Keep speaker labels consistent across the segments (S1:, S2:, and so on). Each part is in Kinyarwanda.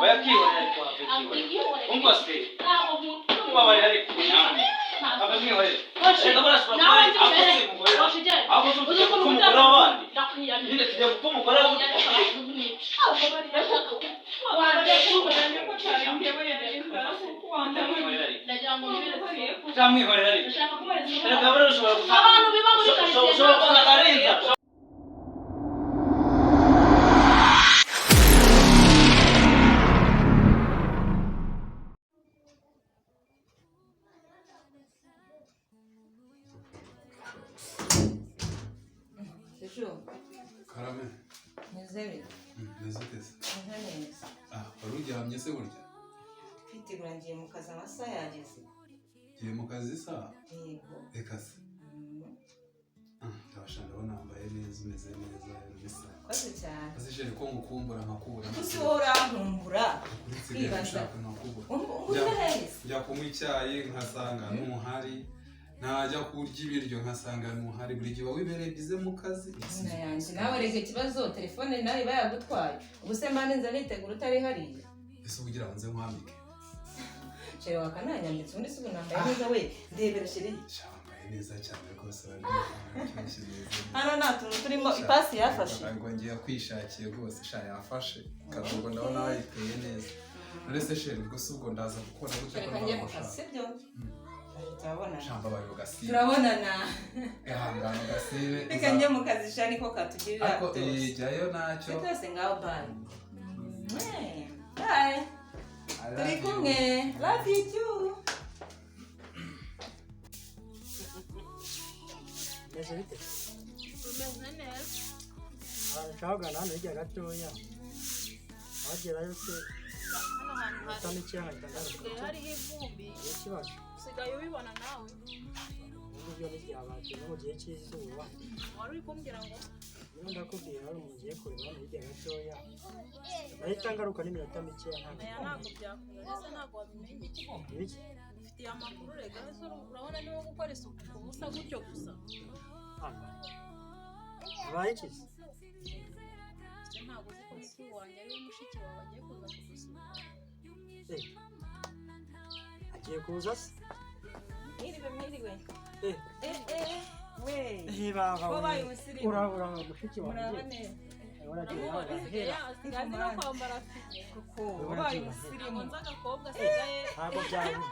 S1: Oya, kwihorera, ariko have kwihorera. Umva se, mubabarira, ariko nyamuneka have mwihorere. Reka barashobora kuba ari ako se mugore, ahubwo se tujya gupfa umugore w'abandi nyine, tujya gupfa umugore w'abandi. Mwihorera, ariko reka buriya ushobora gusanga
S2: Abantu biba muri karitsiye.
S1: Ushobora kuza akarenza.
S3: Jojo.
S4: Karame.
S3: Meze bite?
S4: Meze ute se?
S3: Meze neza.
S4: Ah, wari uryamye se burya?
S3: Kwitegura, ngiye mu kazi, amasaha yageze.
S4: Ugiye mu kazi isaha?
S3: Yego.
S4: Reka se. Ah, ndabasha, ndabona wambaye neza, umeze neza bisa.
S3: Koze cyane.
S4: Ese chéri, ko ngukumbura nkakubura?
S3: Uzi wowe urankumbura.
S4: Kuri nsigaye
S3: Kwibaza.
S4: gushaka nkakubura.
S3: Umbuze heza.
S4: Njya kunywa icyayi nkasanga ntuhari, najya kurya ibiryo nkasanga ntuhari, buri gihe uba wibereye bize mu kazi.
S3: Izina yanjye nawe, reka ikibazo, telefone nawe iba yagutwaye. Ubu se mba nza nitegura utari hariya?
S4: Ese ugira ngo nze nkwambike?
S3: Chéri, wakananyambitse ubundi se. Ubu nambaye neza we, ndebera chéri.
S4: Sha, wambaye neza cyane rwose, waryoshye neza.
S3: Hano nta tuntu turimo, ipasi yafashe.
S4: Ngo ngiye kwishakiye rwose, sha, yafashe kadogo, ndabona wayiteye neza. None se chéri, ubwo si ubwo ndaza kukubona gute ko
S3: Reka njye mu kazi.
S4: ntabwo
S3: Sibyo, turabonana.
S4: Shamba bayo ugasibe.
S3: Turabonana.
S4: Ihangane ugasibe.
S3: Reka njye mu kazi sha, niko katugirira
S4: Ariko
S3: byose.
S4: jyayo ntacyo.
S3: Si byose, ngaho bye bye.
S4: I love
S3: Turi
S4: you.
S3: kumwe, love you too.
S5: Meze bite?
S2: Umeze neza.
S5: Nshaka kugana hano hirya gatoya, wagerayo se?
S2: Hano hantu
S5: Iminota mikeya nkahita ngaruka.
S2: hasigaye hariho ivumbi.
S5: Ni ikibazo.
S2: Usigaye ubibona nawe.
S5: Ubu byo ntibyabate no mu gihe cy'izuba.
S2: Wari uri kumbwira ngo?
S5: Niba ndakubwira, hari umuntu ugiye kureba hano hirya gatoya, ndahita ngaruka n'iminota mikeya, ntabwo.
S2: Aya, ntabwo byakunda ndetse ntabwo wabimenye.
S5: Ibiki?
S2: Ufitiye amakuru rega. Ese urabona niba gukora isuku ku busa gutyo gusa?
S5: Hano habaye iki se?
S2: Ese ntabwo uzi ko mukuru wanjye, ariwe mushiki wawe, agiye kuza kugusura?
S5: Eh, agiye kuza se?
S3: Mwiriwe, mwiriwe.
S5: Eh.
S3: Eh eh we.
S5: Eh, baba
S3: Wabaye
S5: we.
S3: umusirimu.
S5: Ura mushiki
S3: Muraba
S5: wanjye.
S3: neza.
S5: Uragiye
S2: Uramubona, asigaye
S5: hera.
S2: asigaye azi no kwambara fime.
S3: Kuko wabaye umusirimu.
S2: Ntabwo nzi agakobwa asigaye.
S5: Ntabwo byabura.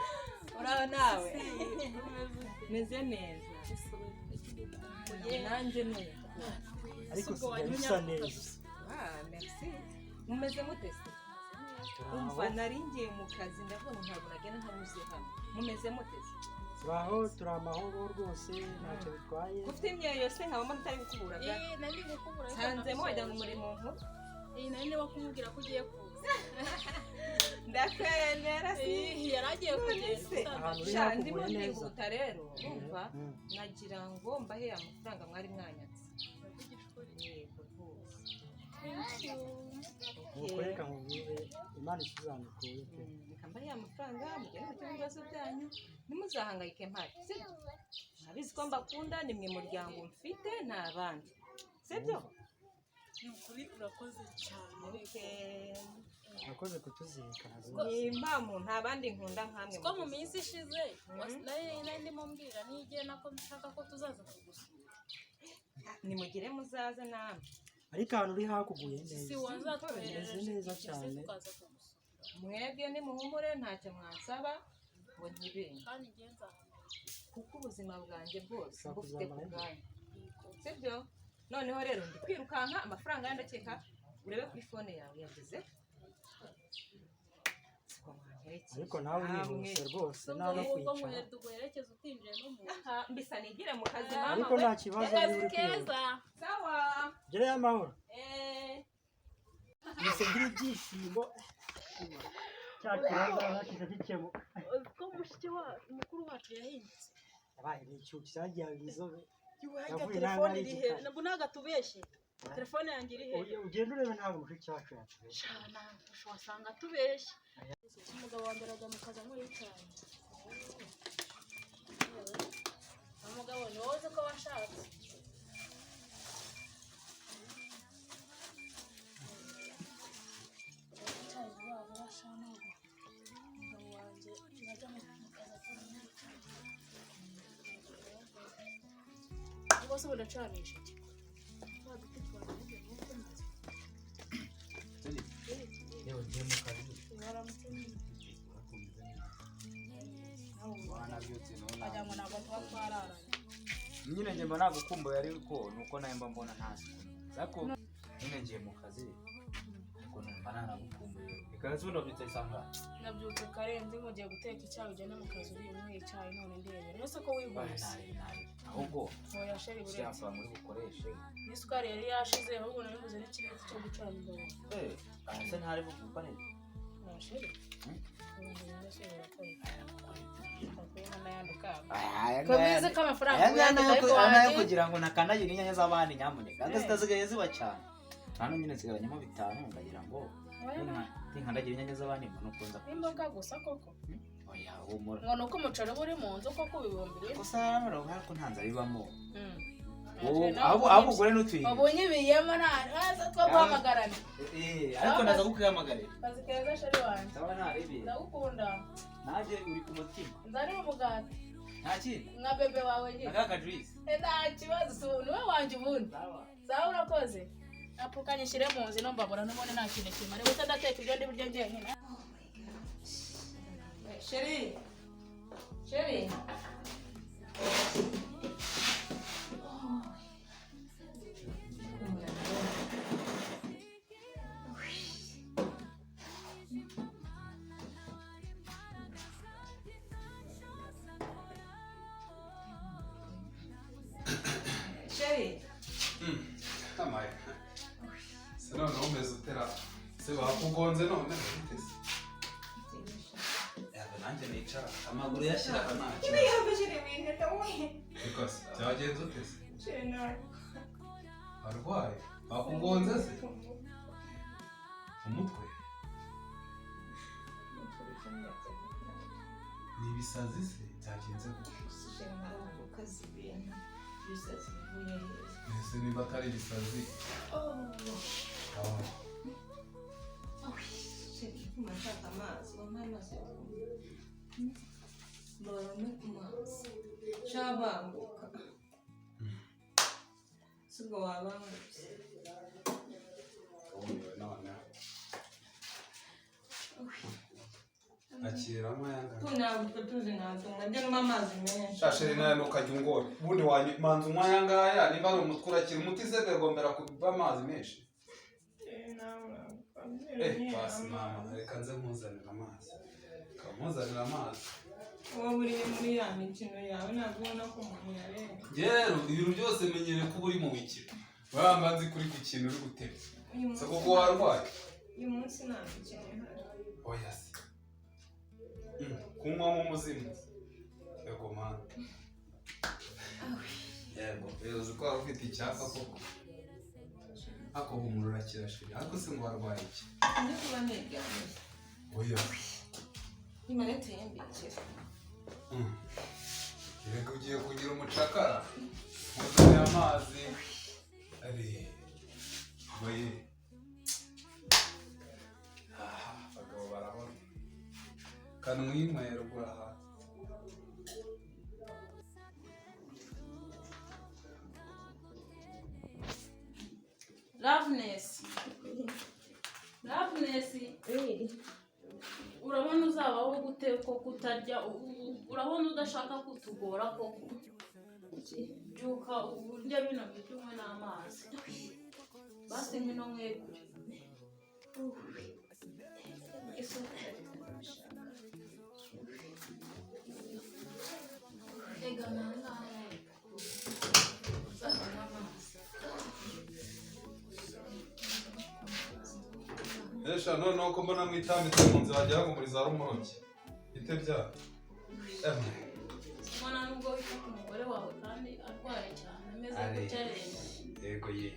S3: Uraho nawe, meze neza nanjye ni uko.
S5: Ariko
S2: Ubwo
S5: usigaye
S2: wajya
S5: usa
S2: unyambika
S5: neza.
S2: gusa.
S3: Ah, merci. Mumeze mute se? Umva,
S5: Turaho.
S3: nari ngiye mu kazi, ndavuga ngo ntabwo nagenda ntanyuze hano. Mumeze mute se?
S5: Turaho, turi amahoro rwose, ntacyo bitwaye.
S3: Ufite imyeyo se, nkabamo ntari gukubura bwa?
S2: Eh, nari ndi gukubura ariko
S3: Nsanzemo wagira ngo
S2: nabisoje.
S3: muri mu nkuru.
S2: Eh, nari ndimo kumubwira ko ugiye kuza.
S3: Ndakwemera si.
S2: Eh, yari agiye kugenda.
S3: Se.
S5: Ahantu uri
S3: Sha, ndimo
S5: hakuguye neza.
S3: ndihuta rero, urumva? Nagira ngo mbahe amafaranga mwari mwanyatse. Yego rwose.
S2: Thank you.
S5: Nuko reka nkubwire, Imana ikizamikuye pe.
S3: Reka mbahe amafaranga, mugende mukemure ibibazo byanyu, ntimuzahangayike mpari, sibyo? Murabizi ko mbakunda, ni mwe muryango mfite, nta bandi, sibyo?
S2: Ni ukuri urakoze cyane.
S3: Okay.
S5: Urakoze kutuzirikana rwose.
S3: Ni impamo, nta bandi nkunda nkamwe.
S2: Ko mu minsi ishize nari ndimo mbwira n'igihe nako nshaka ko tuzaza kugusura.
S3: Nimugire muzaze namwe.
S5: Ariko ahantu uri hakuguye neza.
S2: Si wazatwoherereje
S5: Umeze neza
S2: itike se
S5: cyane.
S2: tukaza kugusura?
S3: Mwebwe nimuhumure, ntacyo mwansaba ngo ntibenge.
S2: Kandi njye nzahamara.
S3: Kuko ubuzima bwanjye bwose
S5: Ushobora
S3: bufite ku
S5: kuzamara.
S3: bwanyu, sibyo? Noneho rero ndi kwirukanka, amafaranga ndakeka urebe kuri phone yawe yageze. Siko mwanyerekeye?
S5: Ariko nawe urihuse rwose, nta no
S2: Ubwo
S5: kwicara.
S2: Duguherekeza utinjiye no mu nzu.
S3: Aha, mbisa nigire mu kazi mama
S5: Ariko
S3: we.
S5: nta kibazo niba
S2: Akazi
S5: uri kwihuta.
S2: keza.
S3: Sawa.
S5: Gereyo amahoro.
S3: Eh.
S5: Mbese ngira ibyishimo, cya kibazo bakize gikemuka.
S2: Ko mushiki wa mukuru wacu yahindutse.
S5: Yabaye n'icyuki cyagiye inzobe.
S2: Yuhajya
S5: Yavuye
S2: telefone
S5: nabi
S2: iri he?
S5: igikari.
S2: Ntabwo ntabwo atubeshye. Telefone yanjye iri he?
S5: Ugenda urebe, ntabwo mushiki wacu yatubeshye.
S2: Shana, wasanga atubeshye. Umugabo wa mbere ajya mu kazi anywa icyayi. Umugabo ni wowe uzi ko washatse. Bose badacanisha iki?
S1: Yewe ngiye mu kazi. Wanabyutse none.
S2: Wagira ngo ntabwo tuba twararanye.
S1: Nyine njye mba nagukumbuye ariko nuko nawe mba mbona nta suku. Ariko nyine ngiye mu kazi. Ariko numva nanagukumbuye. Reka nzi ubundi wabyutse saa ngahe?
S2: Nabyutse kare nzi ngo ngiye guteka icyayi ugende mu kazi uriye unyweye icyayi none ndebera. Ese ko
S1: Oya,
S2: wihuse?
S1: nabi nabi. Ahubwo
S2: Oya sheri
S1: shyira
S2: buretse.
S1: amafaranga uri bukoreshe.
S2: N'isukari yari yashize ahubwo nabiguze n'ikibiriti cyo gucana imbabura.
S1: Eh, ese ntari bugukore.
S2: Oya sheri.
S1: Hmm?
S2: Ibihumbi bine se birakora. Bakuyemo n'ayandi ukaba.
S1: Aya
S2: Ko bizi ko amafaranga
S1: aya ngaya
S2: uyandika
S1: nayo
S2: ariko
S1: nayo
S2: wagiye
S1: kugira ngo ntakandagira inyanya z'abandi nyamuneka. Kandi
S2: Eh.
S1: zitasigaye ziba cyane. Hano nyine nsigaranyemo 5 ndagira ngo
S2: Oya,
S1: ninkandagira inyanya z'abandi mbona uko nza
S2: n'imboga gusa koko.
S1: Oya humura.
S2: Ngo ni uko umuceri uba uri mu nzu koko 4000.
S1: Gusa hano ariko nta nzara ibamo.
S2: Mm.
S1: Wowe
S2: Nawe
S1: ahubwo
S2: ubonye
S1: ahubwo ugure n'utuyinite.
S2: Ubu nyibiyemo nta two guhamagarana.
S1: Eh, ariko ndaza kukwihamagarira.
S2: Kazi keza sheri wanjye.
S1: Ndabona ntarebye.
S2: Ndagukunda.
S1: Nanjye uri ku mutima.
S2: Nzanira umugati.
S1: Nta kindi.
S2: Nka bebe wawe nyine.
S1: Aka kajuice.
S2: Eh, nta kibazo si niwe wanjye ubundi.
S1: Sawa.
S2: Sawa urakoze. Apfuka nyishyire mu nzu ino mbabura n'ubundi nta kintu kimara. Gusa ndateka ibyo ndi buryo njyenyine.
S3: Sheri sheri sheri
S4: Amaye. Se noneho umeze utera se bakugonze none bite se? Yaba nanjye nicara amaguru yashyira aha nta kibazo.
S3: yaba sheri wiheta we
S4: Reka se byagenze ute se?
S3: sheri nawe
S4: Arwaye bakugonze se? Umutwe ni ibisazi se byagenze gute?
S3: sheri nawe ukaze ibintu ibisazi bivuye heza
S4: Mbese niba atari ibisazi
S3: Oh.
S4: ah,
S3: Sheri ndumva nshaka amazi wampaye amazi yo kunywa mbarome ku mazi shabanguka si ubwo wabangutse
S4: wumiwe noneho. Akiramo ayangaya.
S3: ntabwo tuzi ntabwo nkajya nywa amazi menshi
S4: Shasheri nawe ntukajya ungora ubundi manza unywa aya ngaya niba ari umutwe urakira umuti se begombera kuba amazi menshi. Eh, basi mama reka nze nkuzanire amazi. Reka nkuzanire amazi.
S3: Wowe uri muri ya mikino yawe ntabwo ubona ko umuntu yarenga.
S4: Njye rero ibintu byose menyere ko uba uri mu mikino. Uramba nzi kuri ku kintu uri gutema.
S3: Uyu
S4: Se
S3: munsi
S4: koko warwaye?
S3: uyu munsi nta mikino ihari.
S4: Oya se. Kunywamo umuzimu. Yego mama. Yego, uzi ko waba ufite icyapa koko. Ako humura urakira shiri. Ariko se ngo warwaye iki?
S3: Njye kuba niryamiye
S4: Oya.
S3: imanete yembikira.
S4: Yego ugiye kugira umucakara. Muzane amazi. Ari. Oye. Aha, abagabo barabona. Kanwinywera ugura hasi.
S2: Loveness. Loveness. Urabona uzabaho gute ko kutarya urabona udashaka kutugora koko. Byuka urya bino biryo unywe n'amazi. Basi ngwino mwegure. Ega nangahe. Uzanywa amazi.
S4: Esha noneho ko mbona mwitambitse mu nzu wagira ngo muri za rumoroki. Ite bya. Emwe.
S2: Ubona nubwo wita ku mugore wawe kandi arwaye cyane ameze
S4: Ari.
S2: gutya arembye.
S4: Yego ye.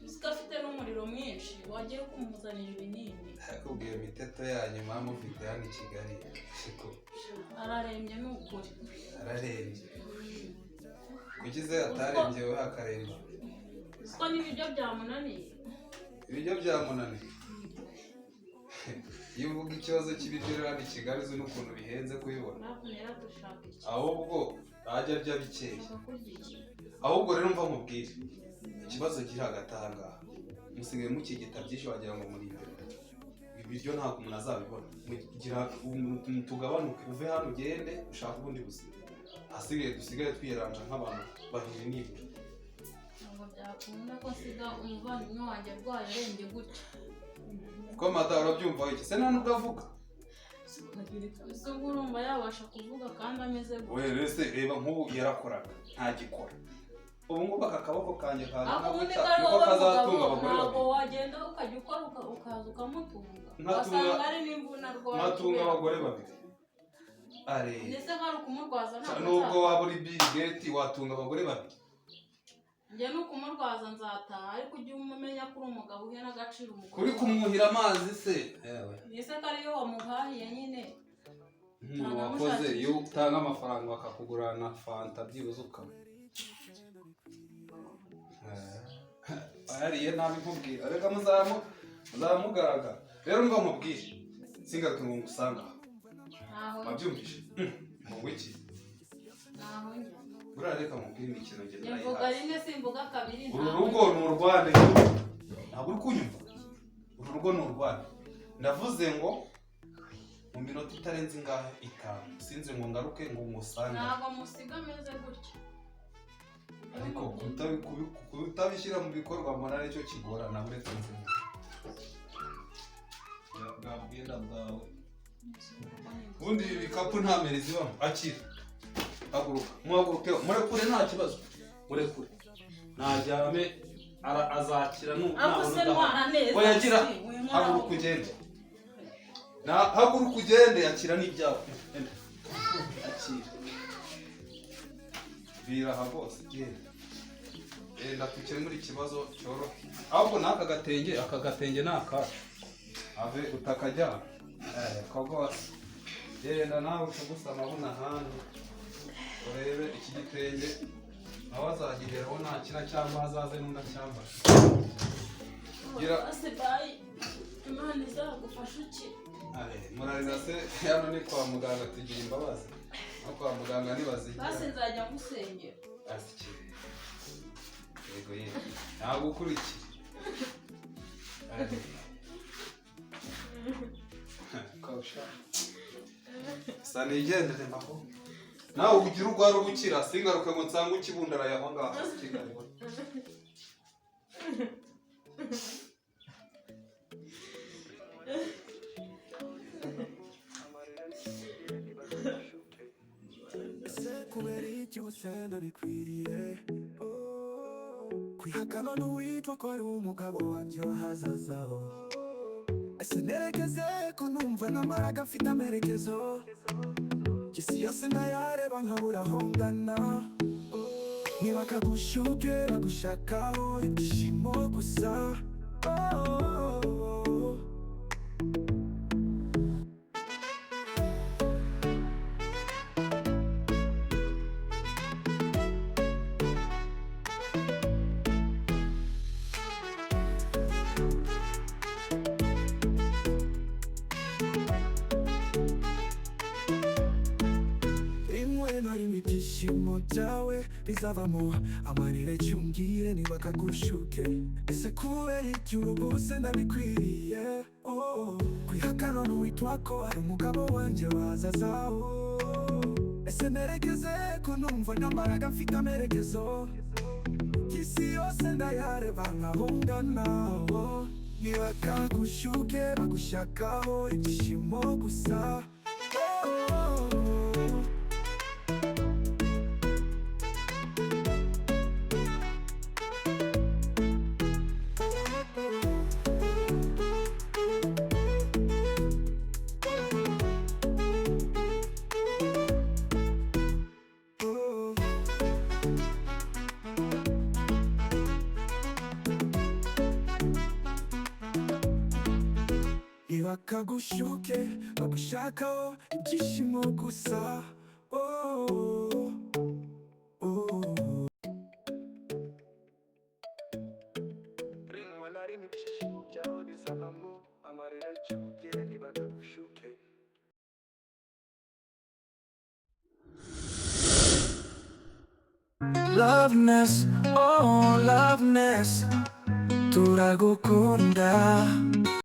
S2: Uzi ko afite n'umuriro mwinshi wagiye kumuzanira ibinini.
S4: Nakubwiye imiteto yanyu mama mufite hano i Kigali. Siko
S2: Ararembye ni ukuri.
S4: ararembye. Kuki se atarembye we akaremba?
S2: Uzi ko n'ibiryo byamunaniye.
S4: Ibiryo byamunaniye. Iyo uvuga ikibazo cy'ibiryo rero hano i Kigali uzi n'ukuntu bihenze kubibona.
S2: Ravunera dushaka iki?
S4: Ahubwo ajya arya bikeya.
S2: Ushaka kurya iki?
S4: Ahubwo rero mva nkubwire ikibazo kiri hagati aha ngaha. Musigaye mukigita byinshi, wagira ngo muri imbere ibiryo ntabwo umuntu azabibona. Mugira tugabanuke, uve hano ugende ushake ubundi buzima, ahasigaye dusigaye twiyeranja nk'abantu babiri nibura.
S2: Ntabwo byakunda ko nsiga umuvandimwe wanjye arwaye arembye gutya.
S4: Ko mada urabyumva iki se? Nta nubwo avuga.
S2: Ese ubwo urumva yabasha kuvuga kandi ameze gutya?
S4: We rese reba, nk'ubu yarakoraga ntagikora, ubu ngubu aka kaboko kanjye kazana
S2: Ariko ubundi
S4: gutya
S2: ko ari
S4: niko
S2: wowe
S4: kazatunga
S2: mugabo,
S4: abagore
S2: ntabwo
S4: babiri.
S2: Wagenda ukajya ukora ukaza ukamutunga,
S4: Nkatunga-
S2: wasanga ari n'imvune arwaye
S4: nkatunga
S2: kubera-
S4: abagore babiri are?
S2: Ndetse nkari ukumurwaza ntabwo
S4: Nubwo
S2: nzataha.
S4: waba uri Bill Gates, watunga abagore babiri?
S2: Njye ni ukumurwaza nzataha, ariko ujye umenya ko uri umugabo uhe n'agaciro umugore.
S4: Kuri kumwuhira amazi se, yewe.
S2: Ndetse ko ariyo wamuhahiye nyine.
S4: Nk'umuntu wakoze, iyo utanga amafaranga bakakugurana fanta byibuze ukaba ayariye nabi nkubwira. Reka muzamugaragara rero, mva nkubwire, singaruke ngo ngusange aha.
S2: Ntaho.
S4: Wabyumvise ngo iki?
S2: Ntaho njya.
S4: Buriya reka nkubwire, imikino njye
S2: Njye mvuga
S4: ndayihaze.
S2: rimwe simvuga kabiri.
S4: Uru
S2: Ntaho.
S4: rugo ni urwane, ntabwo uri kunyumva? Uru rugo ni urwane. Ndavuze ngo mu minota itarenze ingahe, 5, sinzi ngo ngaruke ngo ngusange.
S2: Ntabwo musiga ameze gutya.
S4: Ariko kutabishyira mu bikorwa mbona aricyo kigorana. Uretse nzi bwa bwenda bwawe, ubundi ibi bikapu nta mbere zibamo. Akira, haguruka, muhaguruke, murekure, nta kibazo, murekure ntajyame, azakira
S2: Ariko se
S4: nabona udahari.
S2: ntwara neza.
S4: Oya, gira
S2: Si, winkoraho.
S4: Haguruka ugende, na haguruka ugende, akira n'ibyawe. Enda. Akira, biraha rwose, genda, genda dukemure ikibazo cyorohe. Ahubwo n'aka gatenge, aka gatenge ni akacu, ave utakajyana. Ko rwose genda nawe ucuguse amabuna ahandi urebe iki gitenge, nawe azagiheraho nakira cyangwa azaze n'undi acyambara. Gira.
S2: Basi bayi, Imana izagufasha ukire.
S4: Are, murarira se? Hano ni kwa muganga, tugira imbabazi, no kwa muganga ntibazigira.
S2: Basi nzajya ngusengera.
S4: Asikire. Yego yego, ntabwo ukurikira. Are. Kawusha sa nigendere mbaho, nawe ugira urwara ubukira, singaruke ngo nsange ukibundaraye aho ngaho Kigali.
S6: Ese kubera iki usenda bikwiriye? Oh, kwihakana n'uwitwa ko ari umugabo wanjye w'ahazazaho. Ese nerekeze ko numva n'amaraga mfite amerekezo? Isi yose ndayareba nkabura aho ngana. Ntibakagushuke bagushakaho ibyishimo gusa. Oh. Rimwe na rimwe ibyishimo byawe bizavamo amarira, cyumbwire ntibakagushuke. Ese kubera iki urubuse ndabikwiriye? Oh, kwihakana n'uwitwa ko ari umugabo wanjye wazazaho. Ese nerekeze ko numva nambaraga mfite amerekezo? Isi yose ndayareba nkaho ngana. Oh, ntibakagushuke bagushakaho ibyishimo gusa. Oh. Oh. Ntibakagushuke bagushakaho ibyishimo gusa. Oh, oh. Rimwe na rimwe ibyishimo byawe bizavamo amarira, cyubwire ntibakagushuke. Loveness, oh loveness, turagukunda.